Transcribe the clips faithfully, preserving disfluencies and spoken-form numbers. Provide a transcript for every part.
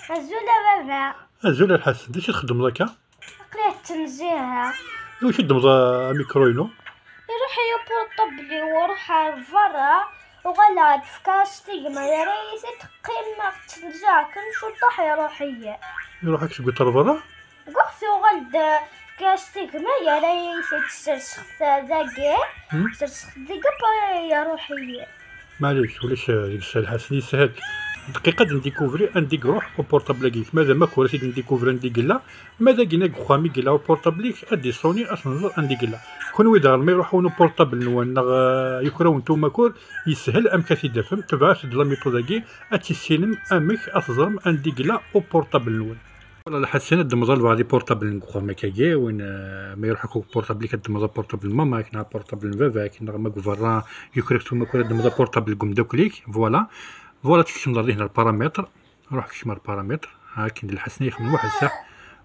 Azul a baba. Azul a Lḥasen, d acu i txeddmeḍ akka? Aql-i ttenziheɣ. Iwacu i d-temmḍ amikru-inu? Iruḥ-iyi uportabli-w, ruḥ ar berra, uɣaleɣ-d fkiɣ-as tigma, yerra-yi-t-id, qqimeɣ ttenziheɣ kan ciṭuḥ, iruḥ-iyi. Iruḥ-ak seg ɣer berra? Guɣ tuɣal-d fkiɣ-as tigma, yerra-yi-t-id, serseɣ-t dagi, Hmm? Serseɣ-t dagi, après iruḥ-iyi. Maɛlic, ulac deg-s a Lḥasen, yeshel. Dqiqa ad ndikuvri anda i iruḥ uportabl-agi-k. Ma d amakar ad t-id-ndikuvri anda i yella, ma d agina deg uxxam i yella uportabl-ik, ad d-isuni, ad t-nẓer anda i yella. Kunwi daɣen ma iruḥ-awen uportabl-nwen neɣ, eh, yuker-awen-t umakar, yeshel amek ad t-id-tafem. Tebɛet-d la méthode-agi, ad tissinem amek ad teẓrem anda i yella uportabl-nwen. Voilà, Lḥasen, ad d-temḍel baɛḍ iportablen deg uxxam akkagi, win, eh, ma iruḥ-ak uportabl-ik, ad d-temḍel aportabl n mamak, neɣ aportabl n baba-k, neɣ ma deg berra yuker-ak-t umakar, ad d-temḍel aportabl deg umeddakel-ik. Voilà. Voilà, tkecmeḍ ar dihin ar paramètres. Ruḥ kcem ar paramètres. Akken d Lḥasen i ixedmen weḥd-s.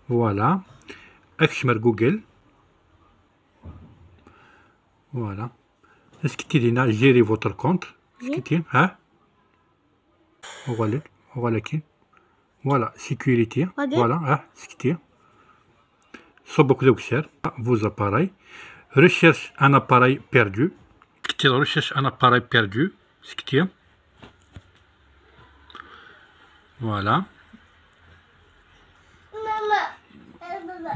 Voilà. Ad kcem ar Google. Voilà. Est-ce que tu dis, gérer votre compte? Est-ce que Oui. tu, hein? Voilà, voilà qui. Voilà, sécurité. Ok. Voilà, hein, est-ce que tu. Sobok Dawser, vos appareils. Recherche un appareil perdu. Est-ce que tu recherches un appareil perdu? Est-ce que tu. Voilà.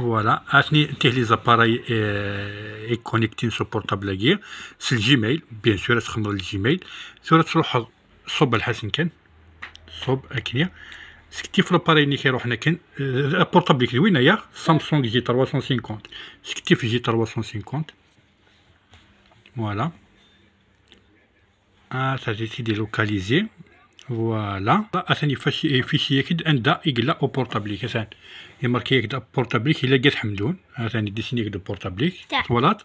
Voilà, atni tih les appareils, euh, i connectés sur portable-agi. C'est le Gmail, bien sûr, c'est le Gmail. Tura tṛuḥeḍ ṣub a Lḥasen kan. Ṣub akkenni. Est-ce que tu l'appareil-nni iruḥen akken, euh, portable-ik d win-a, Samsung J trois cent cinquante. Est-ce que tu J trois cent cinquante. Voilà. Ah, ça, c'est délocalisé. Voilà. Atan ifichier-agi-d anda i yella uportable-ik. Atan imarki-yak-d aportable-ik, yella deg At Ḥemdun. Atan idisini-yak-d uportable-ik. Ta. Twalaḍ?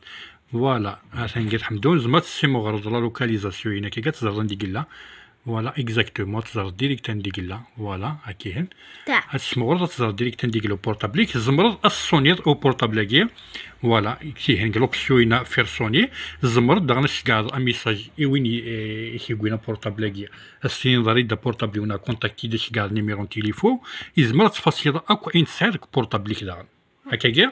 Voilà. Atan deg At Ḥemdun. Tzemreḍ ad tessimɣreḍ la localisation-inek, akka ad teẓreḍ anda i yella. Voilà, exactement. Teẓreḍ direct anda i yella. Voilà, akkihen. Ta. Ad tessimɣreḍ, ad teẓreḍ direct anda i yella uportable-ik. Tzemreḍ ad tessuniḍ uportable-agi. Voilà, tihin deg l'option-ina faire sonner, tzemreḍ daɣen ad tceggɛeḍ amessage i win i, eh, i k-yewwin aportable-agi. Ad s-tiniḍ ɣer-i-d aportable-iw neɣ contacti-d, ad tceggɛeḍ numéro n tilifu, yezmer ad tfasiḍ akk ayen tesɛiḍ deg uportable-ik daɣen. Akkagi,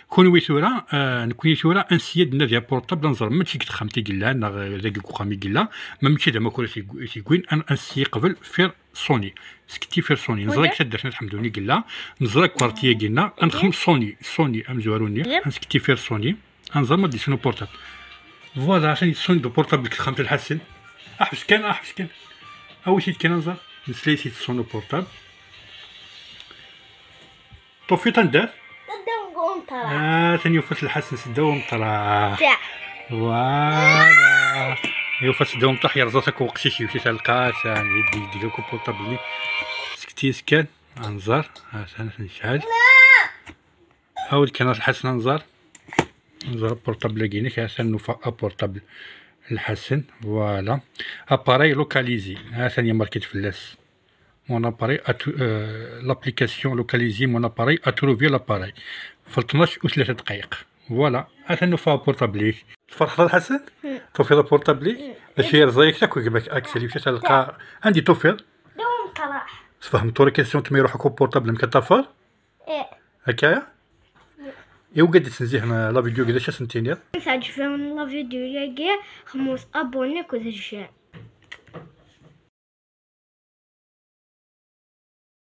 kunwi tura, eh, nekkni tura ad nsi ad d-nadi aportable, ad nẓer mačči deg texxamt i yella, neɣ, eh, dagi deg uxxam i yella, ma mačči d amakar i t-yewwin, ad, ad nsi qbel faire sonner. Sekti faire sonner. Neẓra deg taddart n At Ḥemdun i yella. Neẓra deg quartier-agi-nneɣ. Ad nexdem sonner. Sonner, amezwaru-nni. Ad nsekti faire sonner. Ad nẓer ma d-yessun uportable. Voilà, atan yessun-d uportable deg texxamt n Lḥasen. Ḥbes kan, ḥbes kan. Awi-t-id kan ad nẓer. Nesla-as yessun uportable. Tufiḍ anda-t? Ddaw umeṭreḥ. Ah, atan yufa-t Lḥasen s ddaw umeṭreḥ. Voilà. Yufa-t s ddaw umeṭreḥ, yerẓa-t akk uqcic, yewwi-t ɣer lqaɛa, atan yeddi, yeddi akk uportable-nni. Sekti-as kan, ad nẓer, atan ad t-necɛel. Awi-d kan a Lḥasen ad nẓer. Ad nẓer aportable-agi-inek, atan nufa aportable Lḥasen, voilà. Appareil localisé, atan yemarki-d fell-as. Mon appareil a trou-, euh, l'application localisée, mon appareil a trouvé l'appareil. F tnac u tlata dqayeq. Voilà, atan nufa aportable-ik. Tferḥeḍ a Lḥasen? Tufiḍ aportable-ik? D acu yerẓa-yak akk gma-k Axel, yewwi-t ɣer lqaɛa. Anda i tufiḍ? Ddaw umeṭreḥ. Tfehmeḍ tura question-nni ma iruḥ-ak uportable amek ad t-tafeḍ? Ih. Akka? Iwwi-d ttnezzihen la vidéo-agi, d acu ad sen-tiniḍ? Ma teɛǧeb-awen la vidéo-agi, xedmet abonné akked j'aime.